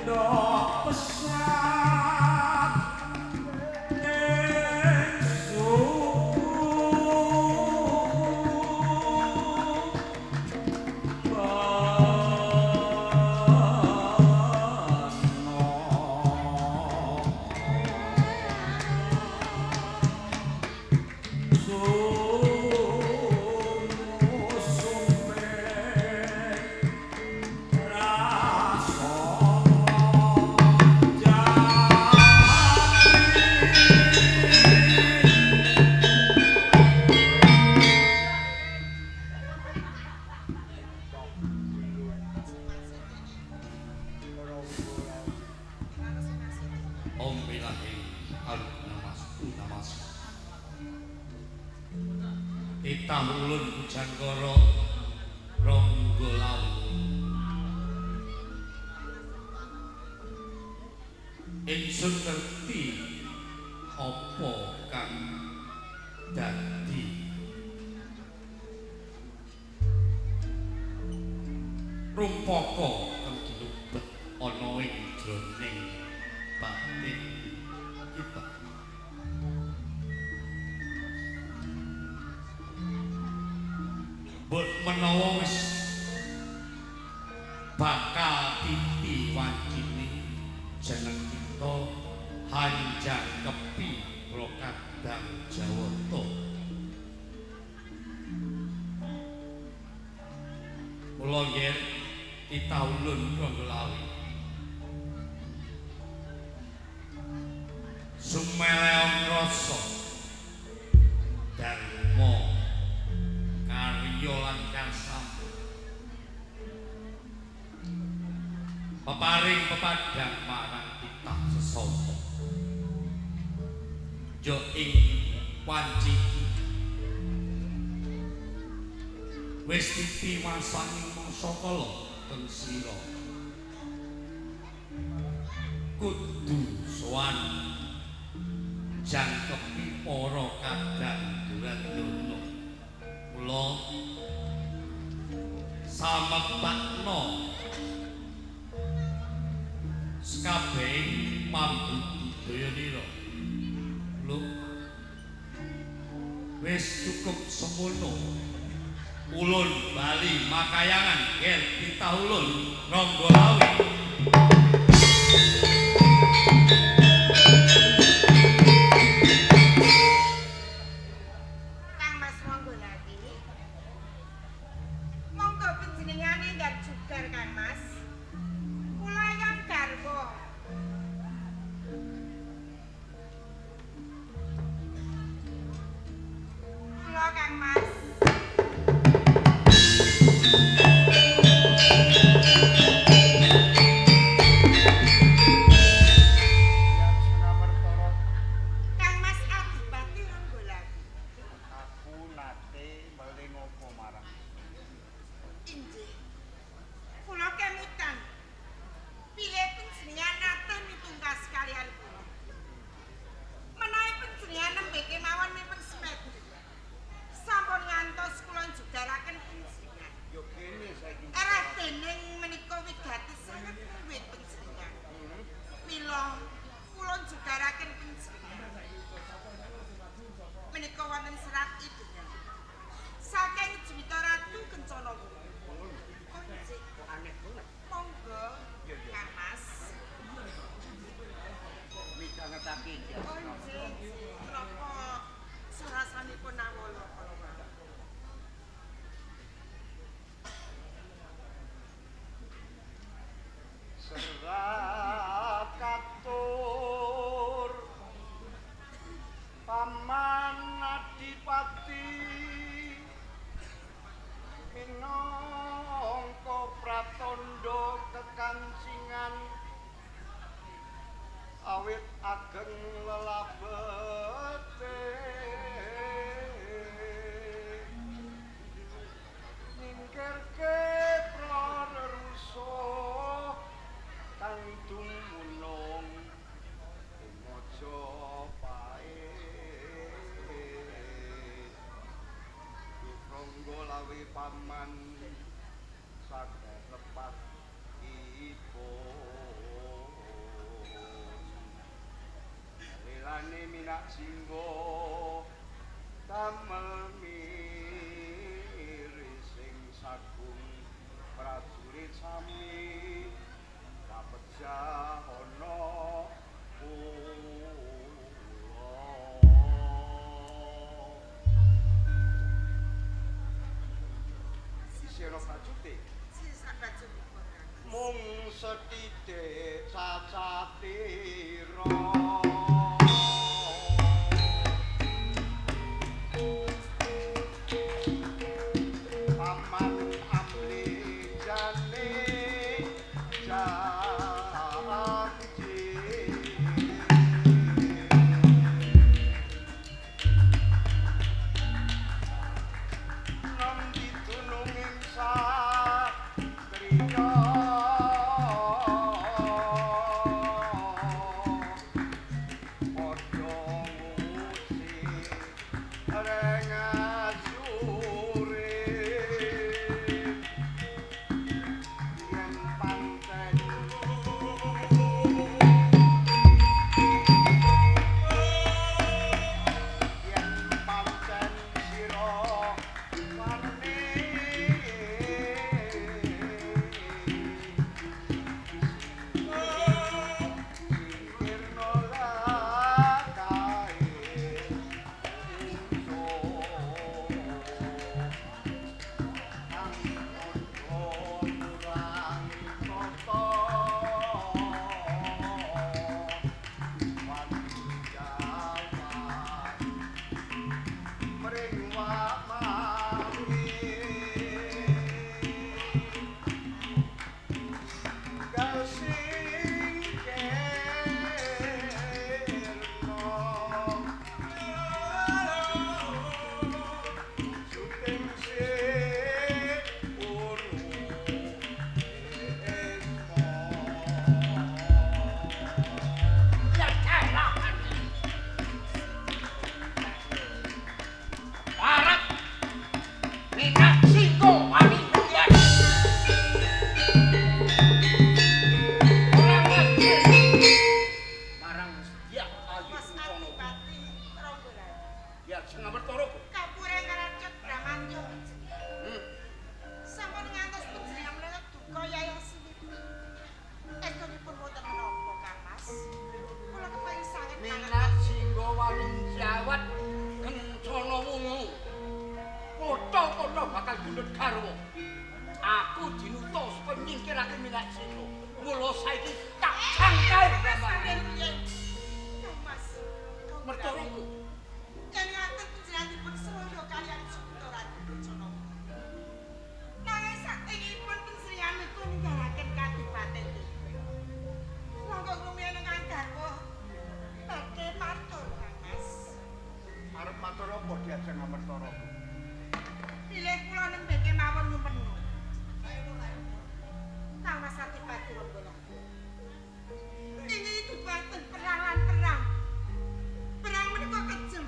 Tindha pesat ing suku Titah ulun Bujangkara Rangga Lawu. Ingsun ngerti apa kang dadi rumpaka kang dilubet ana ing jroning batin kita. Mbok menawa wis bakal titi wancine jeneng kita hanjangkepi Kadang Jawata. Mula nggih titah ulun Rangga Lawi. Sumeleong rasa dharma karya lan karsam peparing pepadang marang titah sesama ya ing wanci iki wis titi wasaning mangsa kala teng sira kudu sowan jangkepi para kadang Durandana. Mula samepakna sekabehing pambudidaya nira. Lho, wis cukup semono. Ulun bali makayangan ger titah ulun Rangga Lawi. Kang Mas Rangga Lawi. Monggo panjenengane enggal jugar Kang Mas. Kula ingkang garwa. Kula Kang Mas. Kang Mas Adipati Rangga Lawi. Aku nate meling opo marang. Inggih. Kula kemutan. Pilih panjenengan nate mitungkas kalian kula. Menawi panjenengan nembe kemawon mipun semedi. Sampun ngantos kula jugaraken panjenengan. Yo kene saiki. Ereh dening menika wigati sanget luwih panjenengan. Mila kula jugaraken panjenengan. Menika wonten serat ibunya. Saking Juwita Ratu Kencana Wungu. Oh nggih. Aneh banget. Monggo, Kang Mas. Midhangetake iki. Oh nggih, menapa surasanipun nawala kala wau. Serat katur Paman Adipati minangka pratandha kekancingan awit ageng lelabete nyingkirke prarerusuh kang dumunung ing Majapahit. Rangga Lawi paman saged lepat ipun. Dik cacatira paman amli jane janji nom ditulunging satriya padha ngusi rengasure yen pancen yen pancen sira wani singkirna lakae kang padha murang tata wani jawat mring wamane kasingkirna suting sepuru esma. Barat Minak Singgo wani buyan. Ora ngajar. Marang Dyah Ayu Mas Kencana. Adipati Ronggolan. Ya jeneng Pertara. Kapure ngracut Bramantya panjenengan. Sampun ngantos panjenengan menika duka yayah sinipi. Estunipun wonten menapa, Kang Mas? Kula kepengin sanget Minak Singgo wani jawat Kencana wungu. Kutha-kutha bakal gundut garwa. Aku dinuta supaya nyingkirake Minak Singgo. Mula saiki tak cangkae Sampeyan piye? Kang Mas. Mertoroku. Yen ngaten panjenenganipun seraya kaliyan Juwita Ratu Kencana. Nanging saktengipun panjenengan niku ninggalaken kadipaten iki. Langkung rumiyin ingkang garwa badhe matur, Kang Mas. Arep matur apa diajeng Amertara? Bilih kula nembe kemawon nyumpenu. Kang Mas Adipati Ronggolan. Ini dudu perang lan perang. Perang menika kejem.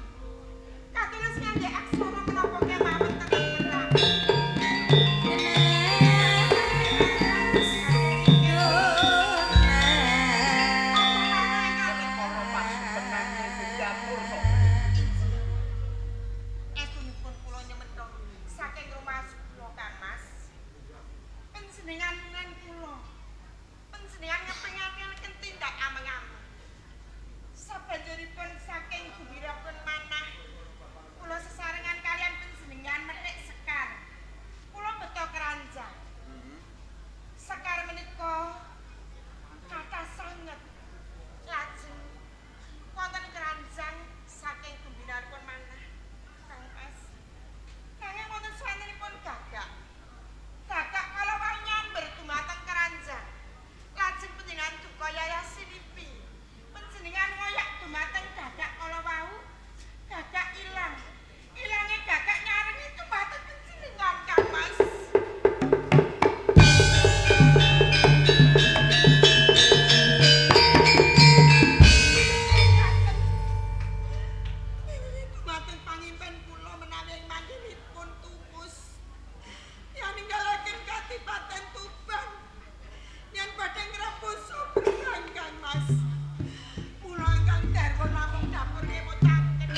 Katulis ngangge aksara menapa kemawon tetep perang. Para pasukan Jayapurna. Estunipun kula nyemetha saking rumah kula Kang Mas. Panjenengan lan kula. Panjenengan ngepingaken tindak ameng-ameng. Sabanjuripun saking gumirapun manah kula sesarengan kalian panjenengan methik sekar. Kula beto keranjang. Sekar menika kathah sanget. Lajeng wonten keranjang saking gumbirapun manah Kang Mas. Nanging wonten swantenipun gagak. Gagak kala wau nyamber dumateng keranjang. Lajeng panjenengan duka yayah sinipi. Panjenengan ngoyak dumateng gagak kala wau. Gagak ilang. Ilange gagak nyarengi dumateng panjenengan Kang Mas. Dumateng pangimpen kula menawi ing mangginipun tumus. Yen ninggalaken kadipaten Tuban. Yen badhe ngrepusa perang Kang Mas. Kula ingkang garwa namung dapur ngemutaken.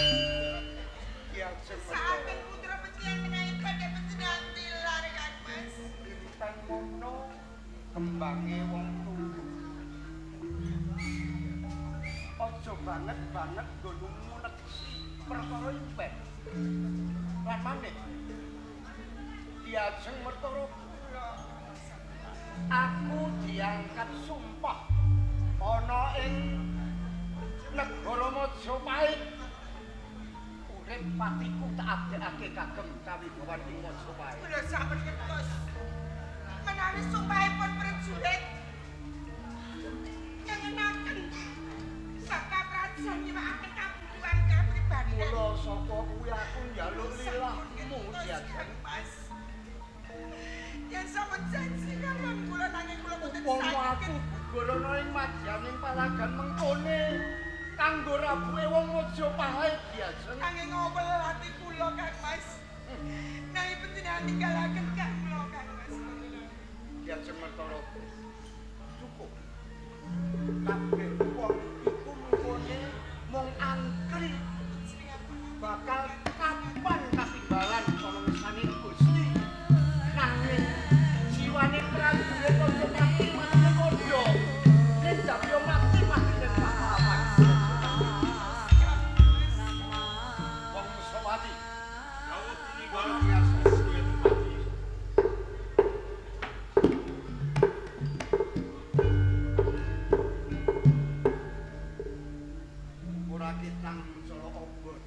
Diajeng Saking Mertara. putra panjenengan menawi badhe panjenengan tilar Kang Mas. Intan mono kembange wong tuwa. Aja banget-banget nggonmu neksi perkara impen. Lan maneh diajeng Mertara. Aku Diangkat sumpah ana ing negara Majapahit. Urip patiku tak abdekake kagem kawibawan ing Majapahit. Kula sampun ngertos. Menawi sumpahipun prajurit nyenengaken saka prajan nyewakaken kabutuhan kapribadian. Mula saka kuwi aku njaluk lilahmu Diajeng. Mas. Yen sampun janji kaliyan kula nanging kula boten Upama aku saged. gugur ana ing madyaning palagan mengkone kanggo rabuke wong Majapahit Diajeng. Nanging ngowel ati kula Kang Mas. Nanging panjenengan ninggalaken kula Kang Mas. Diajeng Mertaraga. Cukup. Kabeh wong iku mengkone mung angkri bakal kapan katimbalan ana ngersane Gusti. Nanging jiwane prajurit aja mati mati kandha. Yen dapyo mati mati ning pahlawan. Wong Mesawati. Dawuh tininggal Gusti Adipati. Ora ketang cara obor.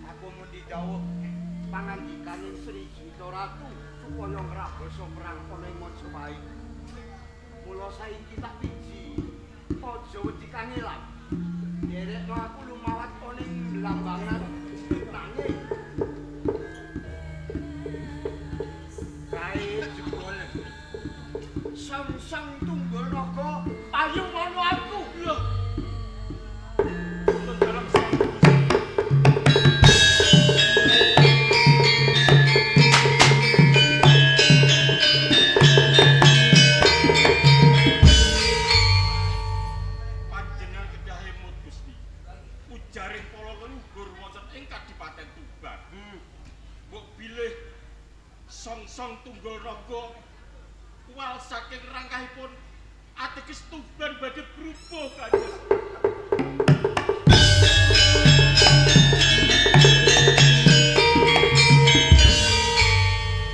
Aku mundi dawuh pangandikane Sri Jito Ratu supaya ngrabasa perang ana ing Majapahit. Mula saiki tak piji, aja wedi kangelan. Nderekno aku lumawat ana ing Blambangan nanging kae jebol. Sang-sang tunggul naga payu ana aku. Lho. Kula dalam sang Gusti. Panjenengan kedah emut Gusti. Ujaring para leluhur wonten ing Kadipaten Tuban. Mbok bilih song-song tunggul naga kuwal saking rangkahipun ateges Tuban badhe brubuh Kanjeng.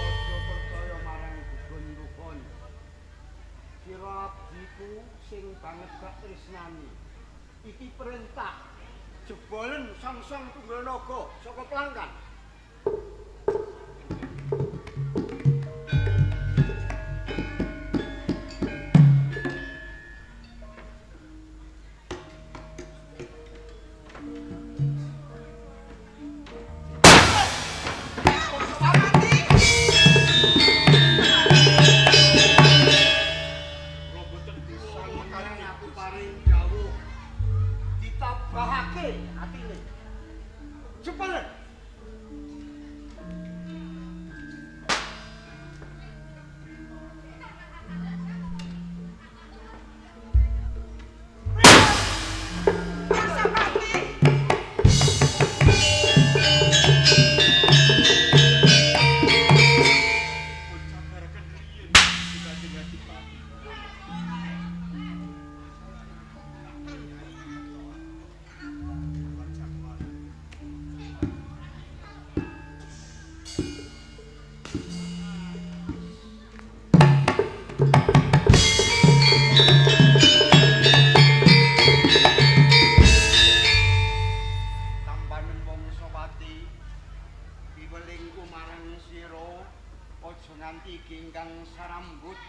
Aja percaya marang gugun-gugun. Sira abdiku sing banget gak tresnani. Iki perintah jebolen sang-sang tunggul naga saka pelanggan. Kula boten Sampeyan aku paring dawuh ditabahake atine. Jebolen. Mesawati. Kabaraken riyin Kanjeng Adipati. Tampanen wong Mesawati piwelingku marang sira aja nganti ginggang sarambut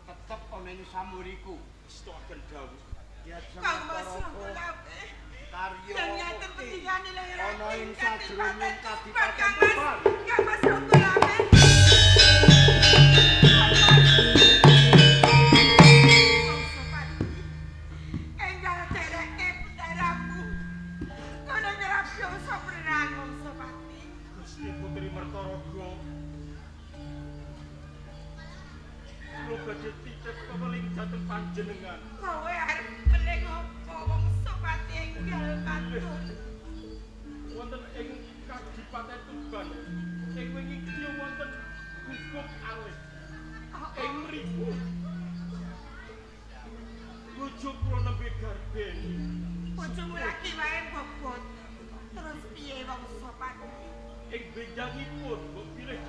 tetep ana ing samuriku. Estoaken dawuh. Diajeng Kang Mas Mertaraga Rangga karya Dan ngaten pendikane lahir ana ing sajroning Kadipaten Kadipaten Kang Mas. Tuban. Kang Mas Rangga. Enggal dereke putraku. Kono ngrabiyasa perang Wangsapati. Gusti Putri Mertaraga. Kula badhe titip peweling dhateng panjenengan. Kowe arep meling apa Wangsapati enggal matur. Wonten ing Kadipaten Tuban ing wingi kiya wonten guguk alih. Ing mriku bojo kula nembe garbeni. Bojomu lagi wae bobot. Terus piye Wangsapati? Ing benjangipun mbok bilih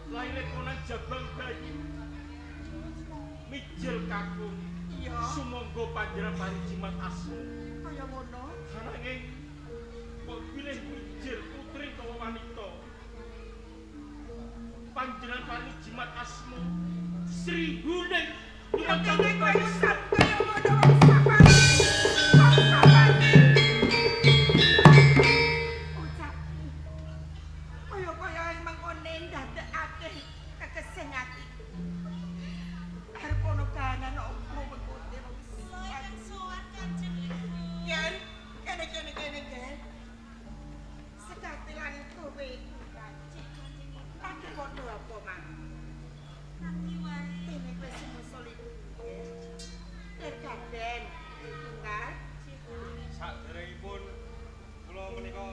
laire konan jabang bayi. Mijil kakung. Iya. Sumangga panjenengan paring jimat asma. Kaya ngono. Ananging kok pilih mijil putri utawa wanita. Panjenengan paring jimat asma Sri Huning. Ya kene kowe usap kaya ngono wong sapati. Wong sapati. Ucapku. Kaya-kaya mengkone ndadekake kekesing atiku. Arep ana kahanan opo mengkone wong Kula ingkang sowan Kanjeng Ibu. Yen kene kene kene kene. Sekati lan kowe Cek Kanjeng Ibu. Lagi padha apa, Mang? Lagi wae. Dene kowe sumusul ibu. Tergaden tunggal. Cek Kanjeng Ibu. Saderengipun kula menika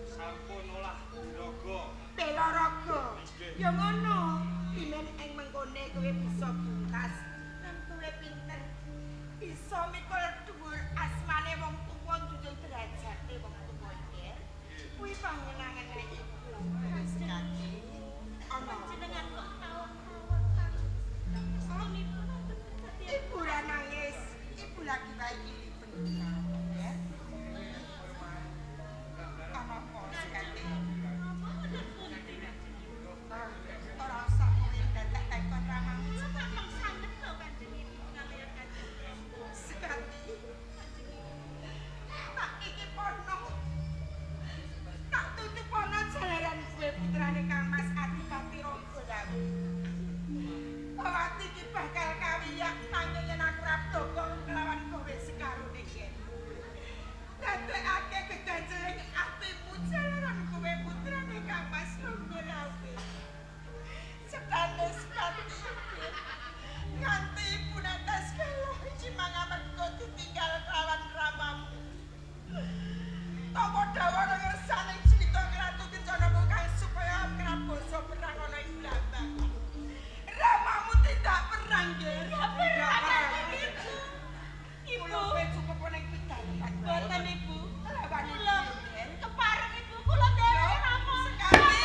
sampun olah raga. Bela raga. Nggih. Ya ngono. Dimen ing mengkone kowe bisa bungkas lan kowe pinter. Bisa mikul dhuwur asmane wong tuwa njunjung derajate wong tuwa iki. Kuwi pangenangane ibu. Sekati. Ana Panjenengan kok tawang-tawang kang estunipun wonten kedadian. Ibu ra nangis, ibu lagi wae iki bener. Ya. Ana apa Sekati? Rama wonten pundi Kanjeng Ibu? Ora usah kowe ndadak takon ramamu. Kula kakang sanget to Kanjeng Ibu kaliyan Kanjeng Ibu. Sekati. Kanjeng Ibu. Tak iki pono. Tak tutupono jalaran kowe putrane Kang Mas Adipati Ronggolawe. Ati iki bakal kawiyak nanging yen aku ora tokong kelawan kowe sekarone iki. Dadekake geganjeling atimu jalaran kowe putrane Kang Mas Ronggolawe. Setane Sekati nganti ibu netes kalah iki mangamerga ditinggal kelawan ramamu. Tapa dawa ngersane crita Ratu Kencana kang supaya krabasa perang ana ing Blambang. Ramamu tidak perang, Ger. Perang Kanjeng Ibu. Ibu, Kula kowe cukup ning pidaleman. boten Ibu. Lawan Kula ibu, Ger. kepareng Ibu kula nderek Rama. Sekati.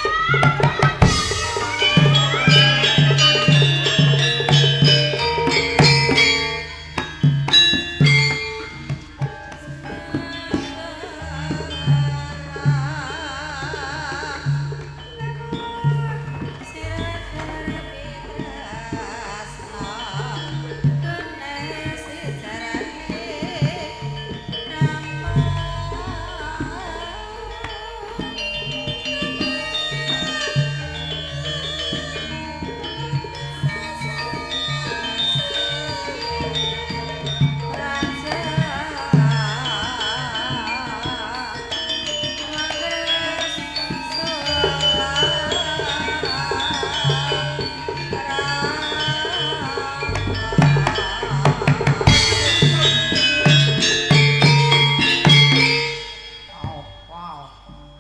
Apa?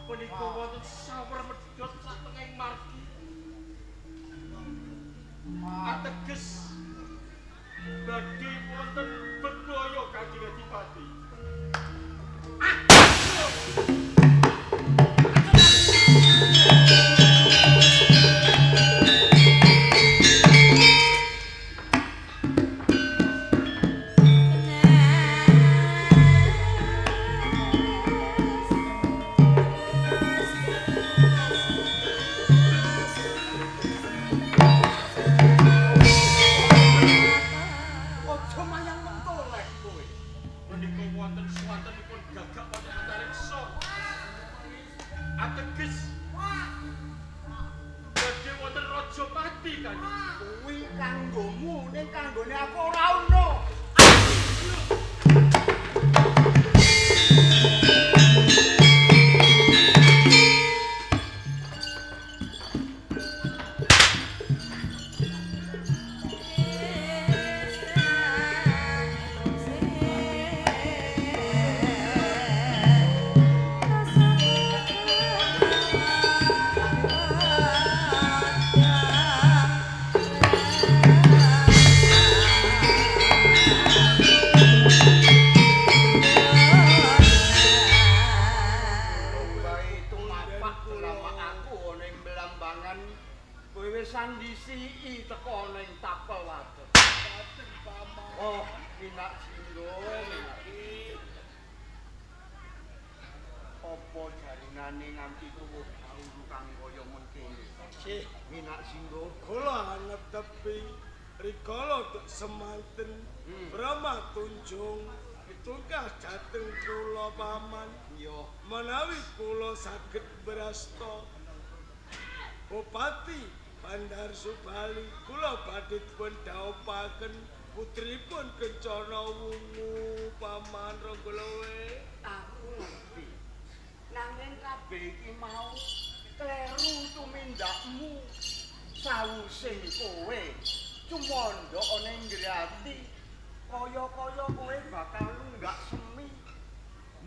Menika wonten sawer medhot satengahing margi. Ateges badhe wonten bebaya Kanjeng Adipati. Aja mayang wong toleh kowe. Menika wonten swantenipun gagak wonten antariksa. Ateges badhe wonten Rajapati Kanjeng. Kuwi kanggomu ning kanggone aku ora ono. Thank you. Minak Jinggo iki. Apa jarinane nganti tuwuh gauru kang kaya mengkene? Sih, Minak Jinggo kula netepi rikala dek semanten Brahma tunjung pitungkas dhateng kula paman. Iya. Menawi kula saged brasta Bupati Bandar Subali kula badhe dipun dhawuhaken putripun Kencana Wungu paman Ronggolawe. Aku ngerti. Nanging kabeh iki mau kleru tumindakmu. Sawuse kowe cumandha ana ing grati kaya-kaya kowe bakal lunggak semi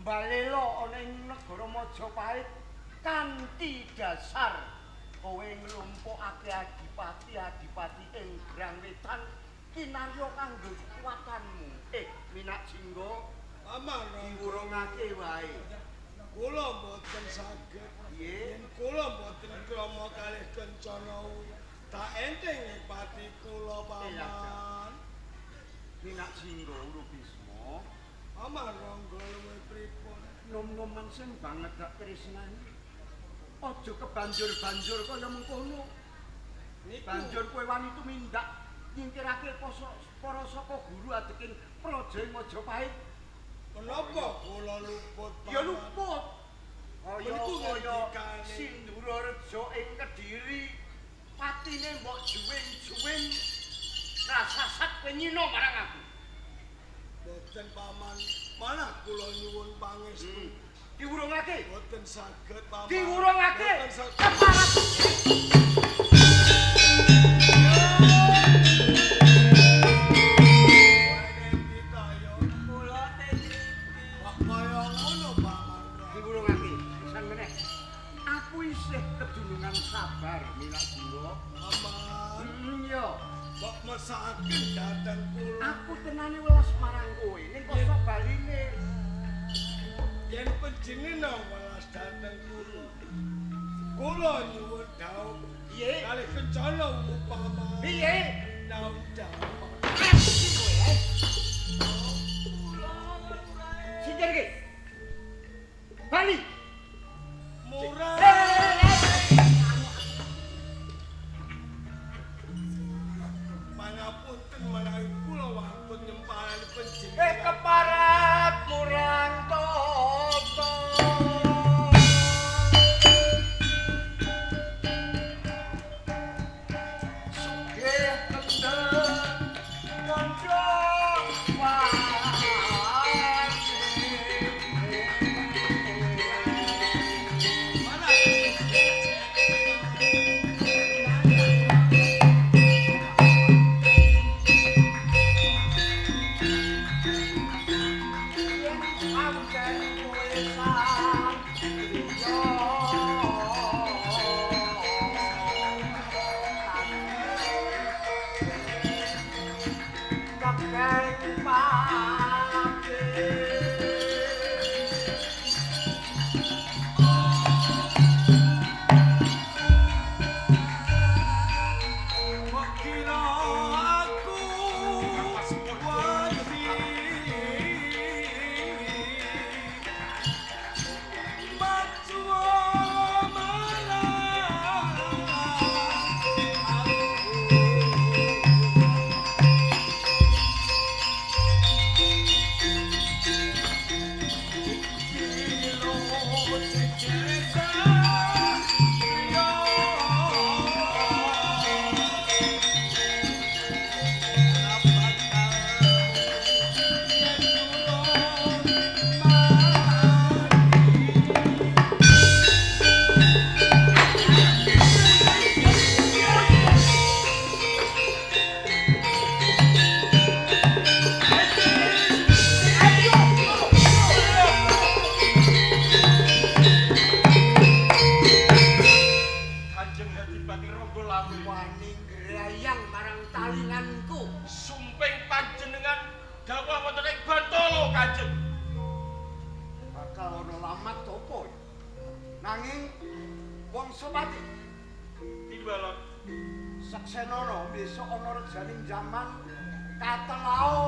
mbalela ana ing negara Majapahit kanthi dasar kowe nglumpukake adipati-adipati ing Grang Wetan kinarya kanggo kekuatanmu. Minak Jinggo paman diwurungake wae. Kula mboten saged. Yen kula mboten krama kalih Kencana tak enteng ing pati kula paman. Minak Jinggo Urubisma paman Ronggolawe pripun? Nom-noman sing banget gak tresnani. Aja kebanjur-banjur kaya mengkono. Banjur kowe wani tumindak nyingkirake para saka guru adeking praja ing Majapahit. Menapa kula luput? Ya luput. Kaya Sindura Reja ing Kediri patine mbok juwing-juwing rasasat kowe nyina marang aku. Mboten paman, malah kula nyuwun pangestu. Diwurungake? Mboten saged paman. Diwurungake. Mboten saged. Keparat. Kedunungan sabar Minak Jinggo. Paman. Iya. Mbok mesakaken dhateng kula. Aku tenane welas marang kowe ning kosok baline. Yen panjenengan welas dhateng kula. Kula nyuwun dhawuh. Piye? Kalih Kencana paman. Piye? Naum dhawuh. Kowe. Singkir iki. Bali. Murah. Pangapunten menawi kula wantun nyempalani panjenengan. Keparat murang toto. Sugih kendel kandha Nanging wong Sopati timbalan saksenono besok ana rejaning jaman katelao